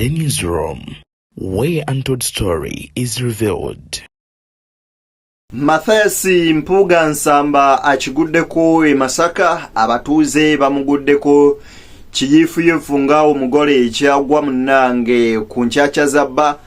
the Newsroom, where untold story is revealed. Mathias Mpuuga Nsamba akiguddeko e Masaka, abatuuze bamuguddeko kiyiifuyiifu nga omugole ekyagwa munnange ku nkyakya za bba,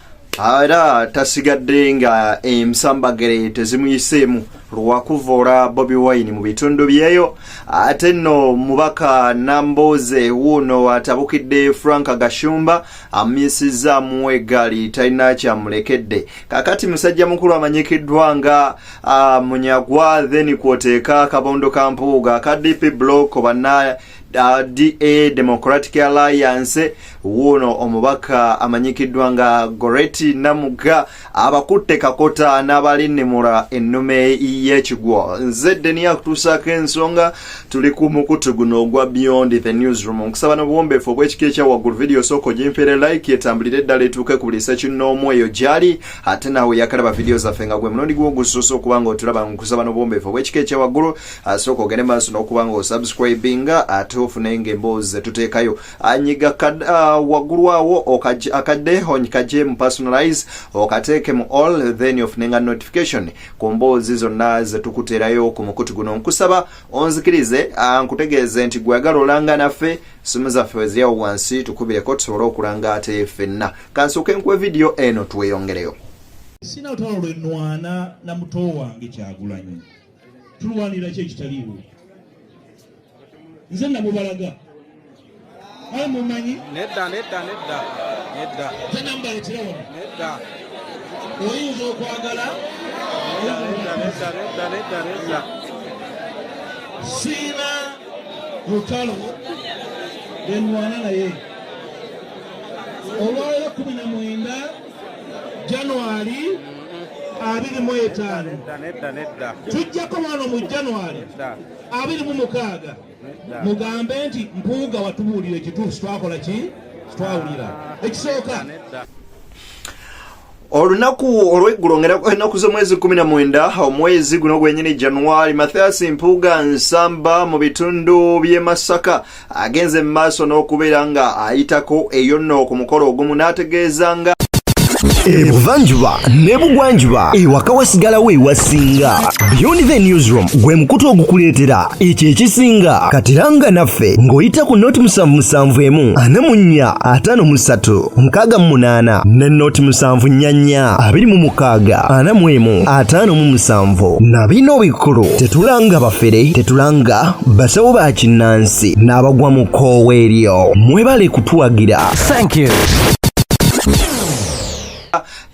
era tasigadde nga ensambagere tezimuyiseemu lwakuvoola Bobi Wine mu bitundu byeyo. Ate nno mubaka Nambooze wuuno atabukidde Frank Gashumba, amyisizzaamu eggaali, talina kyamulekedde. Kakati musajja mukulu amanyikiddwa nga Munyagwa, then kwoteeka akabondo ka Mpuuga aka DP Block banna DA, Democratic Alliance. Wuuno omubaka amanyikiddwa nga Goreti Namuga abakutte kakota n'abalinnimula ennume y'ekigwo. Nze Deni akutuusaako ensonga, tuli ku mukutu guno ogwa Beyond the Newsroom. Nkusaba n'obuwombeefu obw'ekika ekya waggulu, vidiyo sooka ogimpeere like, etambulire eddala etuuke ku buli ssekinnoomu eyo gy'ali. Ate naawe yakalaba vidiyo zaffe nga gwe mulundi gwo ogusoose okuba nga otulaba, nkusaba n'obuwombeefu obw'ekika ekya waggulu, asooka ogende maaso n'okuba nga osubscribinga, ate ofune ng'emboozi zetuteekayo. Anyiga waggulu awo akadde kaje mu personalize, okateeke mu all, then ofunenga notification ku mboozi zonna zetukuteerayo ku mukutu guno. Nkusaba onzikirize nkutegeeze nti gweyagala olanga naffe, simu zaffe weziryawo wansi, tukubireko tusobole okulanga ate ffenna. Kansooke nkuwe vidiyo eno, tweyongereyo. Sina lutalo lwe nnwana na muto wange Kyagulanyi. Tulwanira ki ekitaliiwo? Nze namubalaga, aye mumanyi. Nedda, nedda, nedda, nedda. Nze namubaletera wano. Nedda. Oyinza okwagala. Nedda, nedda, nedda, nedda, nedda. Siina lutalo lwenwana naye. Olwaleero 19 Januari 25. Nedda, nedda, nedda. Tujjako wano mu Januari Nedda. 26. Nedda. Mugambe nti Mpuuga watubuulira ekituufu, twakola ki? Twawulira ekisooka. Nedda. Olunaku olweggulo nga ennaku z'omwezi 19 omwezi guno gwenyini Januari, Mathias Mpuuga Nsamba mu bitundu by'e Masaka agenze mu maaso n'okubeera nga ayitako eyo nno ku mukolo ogumu n'ategeeza nga Ebuvanjuba ne bugwanjuba, ewaka wasigalawo ewasinga. Beyond the Newsroom gwe mukutu ogukuleetera ekyo ekisinga. Katiranga naffe ng'oyita ku 077 44 53 68 ne 074 26 41 57. Na bino bikulu: tetulanga bafere, tetulanga basawo ba kinnansi n'abagwa mu kkoowa eryo. Mwebale kutuwagira. Thank you.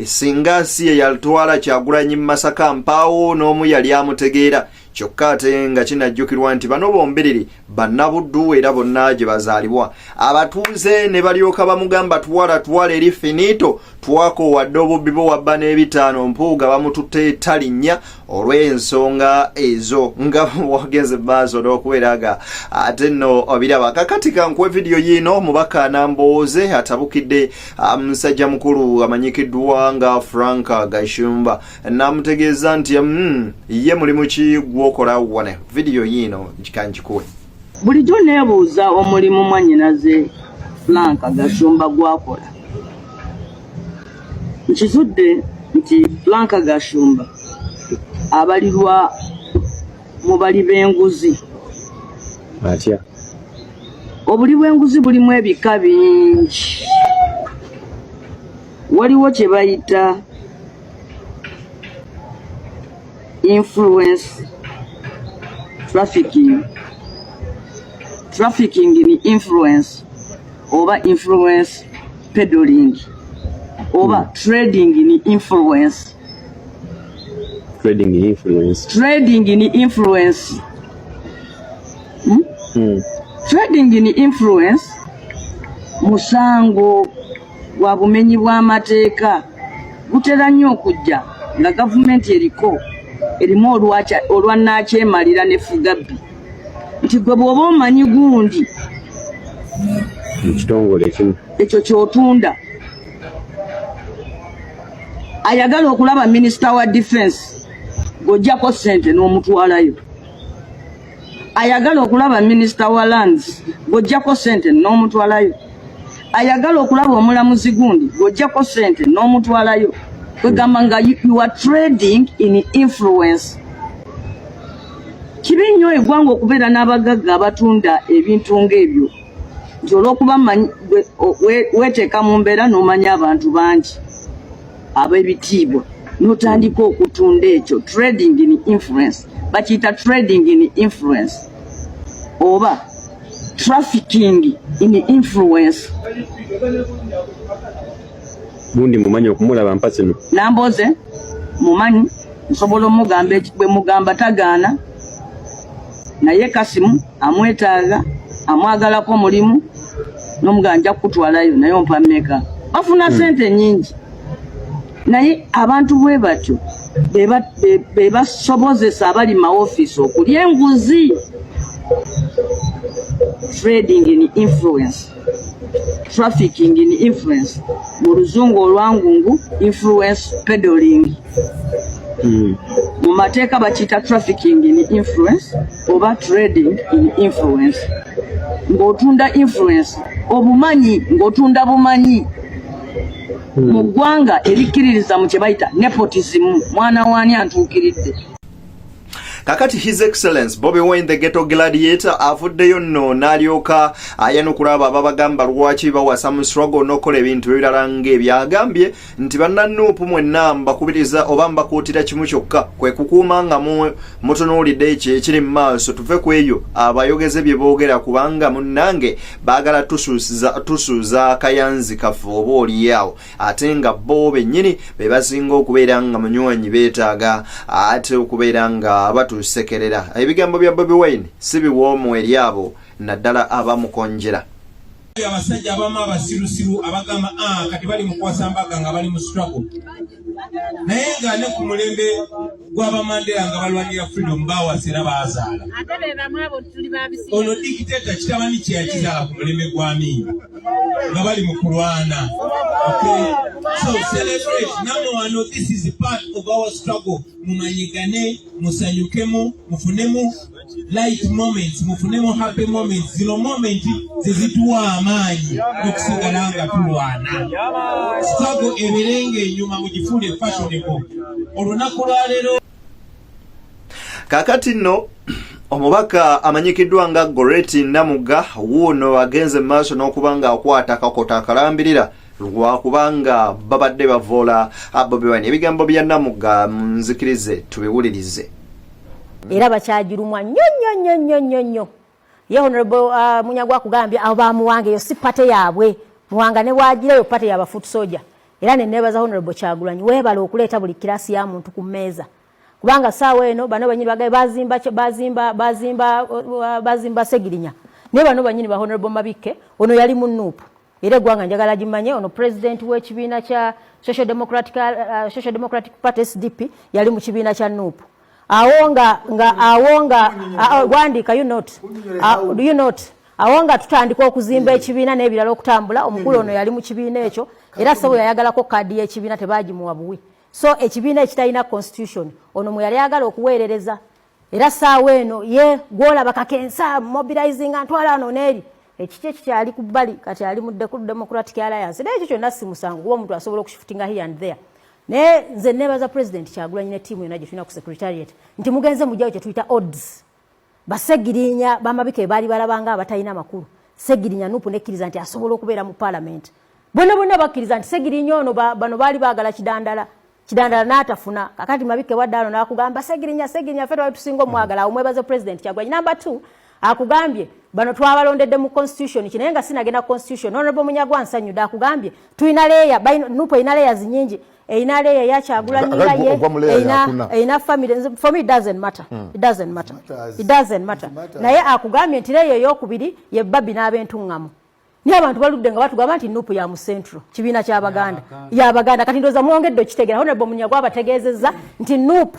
Singa si ye yatwala Kyagulanyi mu Masaka, mpaawo n'omu yali amutegeera. Kyokka ate nga kinajjukirwa nti bano bombiriri bannabuddu, era bonna gye bazaalibwa. Abatuuze ne balyoka bamugamba, "Twala, twala eri finito, twakowadde obubbi bwo wabba n'ebitaano." Mpuuga bamututte talinnya olw'ensonga ezo nga wagenze maaso n'okubeera nga ate nno obiraba. Kakati kankuwe vidiyo yiino. Mubaka Nambooze atabukidde musajja mukulu amanyikiddwa nga Frank Gashumba, n'amutegeeza nti ye mulimu ki gwokola wane? Vidiyo yiino, kanjikuwe. Bulijjo neebuuza omulimu mwannyinaze Frank Gashumba gwakola. Nkizudde nti Frank Gashumba abalirwa mu bali b'enguzi. Atya? Obuli bw'enguzi bulimu ebika bingi. Waliwo kye bayita influence trafficking, trafficking in influence, oba influence peddling, oba trading in influence. Trading in influence. Trading in influence. Trading in influence musango gwa bumenyi bw'amateeka, gutera nnyo okujja nga gavumenti eriko erimu olwannakyemalira ne fugabbi, nti gwe bw'oba omanyi gundi mu kitongole ekimu, ekyo ky'otunda. Ayagala okulaba minisita wa defense, ng'oggyako ssente n'omutwalayo. Ayagala okulaba minisita wa lands, ng'oggyako ssente n'omutwalayo. Ayagala okulaba omulamuzi gundi, ng'oggyako ssente n'omutwalayo. Kwegamba nga you are trading in influence. Kibi nnyo eggwanga okubeera n'abagagga abatunda ebintu ng'ebyo, nti olw'okuba weeteeka mu mbeera n'omanya abantu bangi ab'ebitiibwa n'otandika okutunda ekyo. Trading in influence, bakiyita trading in influence oba trafficking in influence. Gundi mumanyi okumulaba mpa zino. Namboze mumanyi, nsobola omugamba, bwe mugamba tagaana. Naye Kasimu amwetaaga, amwagalako mulimu, n'omugamba nja kukutwalayo naye ompa mmeka? Bafuna sente nyingi, naye abantu bwe batyo be basobozesa abali mu maofiisi okulya enguzi. Trading in influence, trafficking in influence, mu luzungu olwangungu influence peddling. Mu mateeka bakiyita trafficking in influence oba trading in influence, ng'otunda influence, obumanyi, ng'otunda bumanyi mu ggwanga erikkiririza mu kye bayita nepotism. Mwana waani antuukiridde? Kakati His Excellence Bobi Wine, the Ghetto Gladiator, avuddeyo nno n'alyoka ayanukula abo ababagamba lwaki bawasa mu struggle n'okukola ebintu ebirala ng'ebyagambye nti bannanuupu mwenna mbakubiriza oba mbakuutira kimu kyokka, kwe kukuuma nga mutunuulidde ekyo ekiri mu maaso. Tuve ku eyo abayogeze bye boogera, kubanga munnange baagala tusuuza akayanzi kaffe oba oliawo, ate nga bo bennyini be basinga okubeera nga munywanyi beetaaga ate okubeera nga batusekerera. Ebigambo bya Bobi Wine si biwoomu eri abo, naddala abamukonjera. Abasajja abamu abasirusiru abagamba, "Ah, kati bali mu kuwasa mbaga nga bali mu struggle," naye nga ne ku mulembe gw'Abamandela nga balwanira freedom bawasa era baazaala. Ono dictator kitabani kye yakizaala ku mulembe gwa Amini nga bali mu kulwana. Okay, so celebrate namwe wano. This is part of our struggle. Mumanyigane, musanyukemu, mufunemu light moments, mufunemu happy moments. Zino moment zezituwa amaanyi okusigala nga tulwana. Struggle eberenga enyuma, mugifuule fashionable olunaku lwaleero. Kakati nno omubaka amanyikiddwa nga Goreti Namuga wuuno agenze mu maaso n'okuba nga akwata akakota akalambirira lwakubanga babadde bavoola Bobi Wine. Ebigambo bya Namuga munzikirize tubiwulirize. Era bakyagirumwa nnyo nnyo nnyo nnyo nnyo nnyo. Ye Honorable Munyagwa akugambye abo bamuwanga, eyo si party yaabwe. Muwanga ne bwagirayo, party yaba foot soldier. Era neneebaza Honorable Kyagulanyi, weebala okuleeta buli class ya muntu ku mmeeza, kubanga saawa eno bano banyini bagaye bazimba bazimba bazimba bazimba Segirinya, naye bano banyini ba Honorable Mabikke, ono yali mu NUP. Era eggwanga njagala gimanye, ono president w'ekibiina kya Social Democratic Party, SDP, yali mu kibiina kya NUP. Awo nga awo nga wandiika, you not you not awo nga tutandika okuzimba ekibiina n'ebirala okutambula. Omukulu ono yali mu kibiina ekyo, era sebo yayagalako kaadi y'ekibiina, tebagimuwa buwi. So ekibiina ekitalina constitution, ono mwe yali ayagala okuweerereza. Era saawa eno ye gwolaba kakensa mobilizing ntwala ano neeri ekiki ekikyali ku bbali, kati ali mu Democratic Alliance. Naye ekyo kyonna si musango, kuba omuntu asobola okushiftinga here and there. Naye nze nebaza President Kyagulanyi ne ttiimu yonna gye tulina ku secretariat nti mugenze mujjayo kye tuyita odds. Basegirinya bamabika baali balabanga abatalina makulu. Segirinya, NUP nekkiriza nti asobola okubeera mu parliament. Bonna bonna bakkiriza nti Segirinya ono, bano baali baagala Kidandala, Kidandala n'atafuna. Kakati Mabike wadde ano n'akugamba Segirinya, Segirinya ffe twali tusinga omwagala. Awo mwebaze President Kyagulanyi. Number two, akugambye bano twabalondedde mu constitution ki, naye nga sinagenda constitution. Honorable Munyagwa nsanyudde, akugambye tulina layer, NUP erina layers nyingi, erina layer ya Kyagulanyi nga ye, erina family. For me it doesn't matter. It doesn't matter, it doesn't matter. Naye akugambye nti layer eyokubiri ye Babi n'abentuŋŋamu. Naye abantu baludde nga batugamba nti NUP ya mu central, kibiina ky'Abaganda, y'Abaganda. Kati ndowooza mwongedde okitegeera. Honorable Munyagwa abategeezezza nti NUP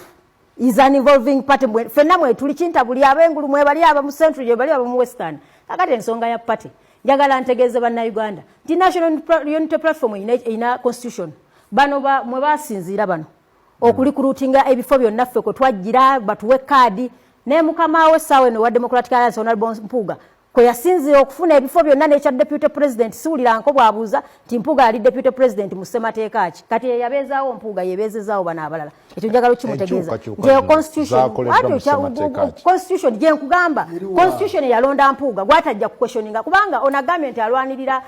is an evolving party. Ffenna mwetuli kintabuli, ab'engulu mwebali, aba mu central gye bali, aba mu western. Kakati ensonga ya party, njagala ntegeeze Bannayuganda nti National Unity Platform erina constitution. Bano mwe basinziira bano okurecruitinga ebifo byonna ffe kwe twajjira batuwe kaadi. Ne mukama we essaawa eno wa Democratic Alliance, Honorable Mpuuga. kwe yasinziira okufuna ebifo byonna n'ekya deputy president. Siwuliranko bw'abuuza nti Mpuuga yali deputy president mu ssemateeka ki. Kati yeyabeezaawo Mpuuga, yebeezezaawo bano abalala. Ekyo njagala okimutegeeza nti eyo constitution gye nkugamba, constitution eyalonda Mpuuga gwatajja kuquestioninga, kubanga ono agambye nti alwanirira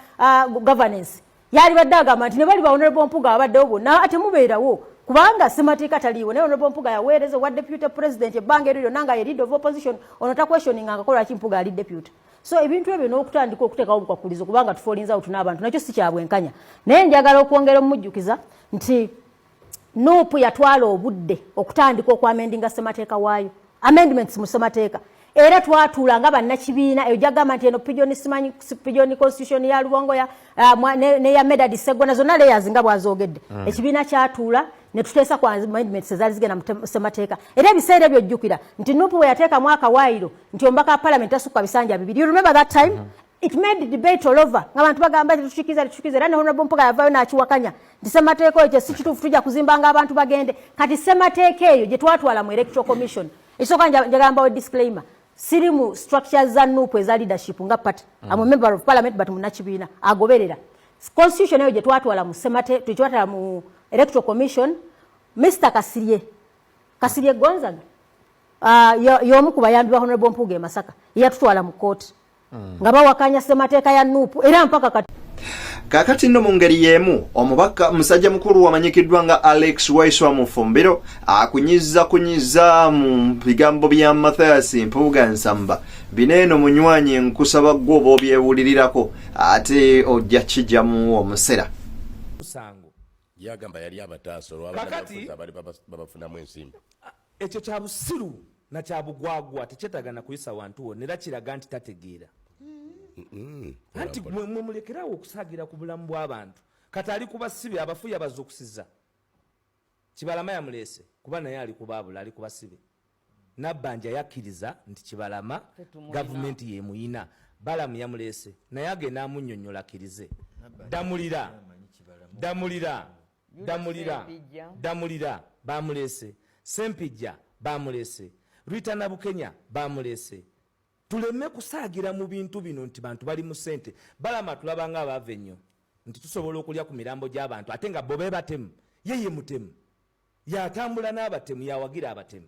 governance. Yalibadde agamba nti ne bali ba honorable Mpuuga abaddewo bonna ate mubeerawo, kubanga ssemateeka taliiwo. Naye honorable Mpuuga yaweereza owa deputy president ebbanga eryo lyonna nga ye leader of opposition. Ono taquestioninga nga lwaki Mpuuga ali deputy. So ebintu ebyo n'okutandika okuteekawo obukwakulizo kubanga tufallinze out n'abantu, nakyo si kyabwenkanya. Naye njagala okwongera omujjukiza nti NUP yatwala obudde okutandika okwamendinga ssemateeka waayo, amendments mu ssemateeka. Era twatuula nga bannakibiina. Eyo jagamba nti eno pigeon, simanyi pigeon constitution ya Lubongoya neya Medard Seggona, zonna layers nga bwazogedde. Ekibiina kyatuula ne tuteesa ku amendments ezaali zigenda mu ssemateeka. Era ebiseera ebyo ojjukira nti NUP bwe yateekamu akawaayiro nti omubaka wa parliament tasukka bisanja 2, you remember that time? It made debate all over, ng'abantu bagamba tetukikiza, tetukikiza. Era ne honorable Mpuuga yavaayo n'akiwakanya nti ssemateeka oyo si kituufu, tujja kuzimbanga abantu bagende. Kati ssemateeka eyo gye twatwala mu Electoral Commission, ekisooka njagala mbawe disclaimer, siri mu structures za NUP eza leadership nga party. I'm a member of parliament, but munakibiina agoberera constitution eyo gye twatwala mu semate, twatwala mu Electoral Commission. Mr Kasirye, Kasirye Gonzaga, y'omu ku bayambi ba honorable Mpuuga e Masaka, yatutwala mu kooti nga bawakanya ssemateeka ya NUP, era mpaka kati. Kaakati nno mu ngeri y'emu, omubaka musajja mukulu wamanyikiddwa nga Alex Waiswa Mufumbiro akunyiza kunyiza mu bigambo bya Mathias Mpuuga Nsamba. Bino eno, munywanyi, nkusaba ggwe oba obyewulirirako, ate ojja kijjamu omusera. Musango. Yagamba yali abataasa Kakati- olw'abannabyabufuzi abali babafunamu ensimbi. Ekyo kya busiru na kya bugwagwa, tekyetaaga na kuyisa wantu wonna, era kiraga nti tategeera. Anti mwe mulekerawo okusaagira ku bulamu bw'abantu. Kati ali ku basibe, abafu yabazuukusiza. Kibalama yamuleese kuba naye ali kubaabula, ali ku basibe. Nabbanja yakkiriza nti Kibalama gavumenti yemuyina. Balamu yamuleese naye agenda amunnyonnyola akkirize. Damulira, Damulira, Damulira, Damulira bamuleese, Sempijja bamuleese, Rita Nabukenya bamuleese. Tuleme kusaagira mu bintu bino nti bantu bali mu ssente. Balama tulaba nga abaava ennyo nti tusobola okulya ku mirambo gy'abantu, ate nga bo be batemu. Ye ye mutemu, yatambula n'abatemu, yawagira abatemu.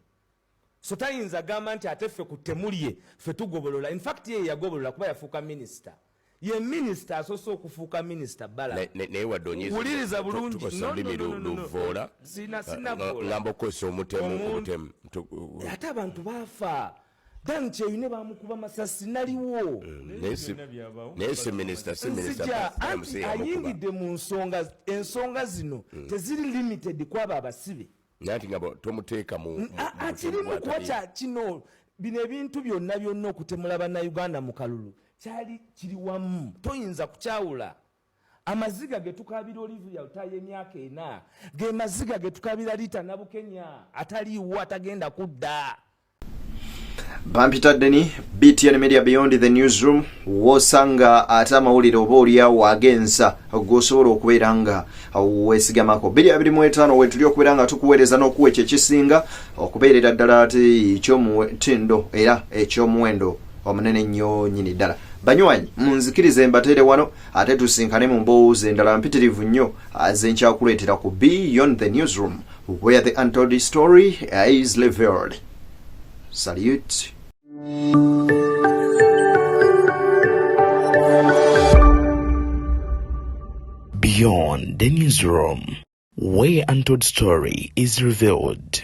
So tayinza gamba nti ate ffe ku ttemu lye ffe tugobolola. Infact ye yagobolola kuba yafuuka minisita. Ye minisita asoose okufuuka minisita bala. Naye wadde onyiiza, Wuliriza bulungi. tukozesa No, no, olulimi no, no, no, no. luvoola. Sinavoola. Ngamba okukozesa omutemu. Obutemu. Ate abantu baafa. Dan Kyeyune bamukuba masasi, naliwo. Naye si minisita, si minisita. Nzija Balamu anti si yamukuba. Ayingidde mu nsonga. Ensonga zino teziri limited kwabo abasibe. Naye ati nga tomuteeka mu Akirimu butemu kuba bw'atali. kya kino, bino ebintu byonna byonna, okutemula Bannayuganda mu kalulu kyali kiri wamu, toyinza kukyawula. Amaziga ge tukabira Olivia Lutaaya emyaka 4 ge maziga ge tukabira Rita Nabukenya ataliiwo, atagenda kudda. Bampita Deni, BTN Media, Beyond the Newsroom, wosanga ate amawulire oba oliawo ag'ensa g'osobola okubeera nga weesigamako. 2025 wetuli okubeera nga tukuweereza n'okuwa ekyo ekisinga okubeerera ddala ate ekyomutindo era ekyomuwendo omunene nnyo nnyini ddala. Banywanyi, munzikirize mbateere wano, ate tusinkane mu mboozi endala mpitirivu nnyo zenkyakuleetera ku Beyond the Newsroom, where the untold story is revealed. Salute. Beyond the Newsroom, where untold story is revealed.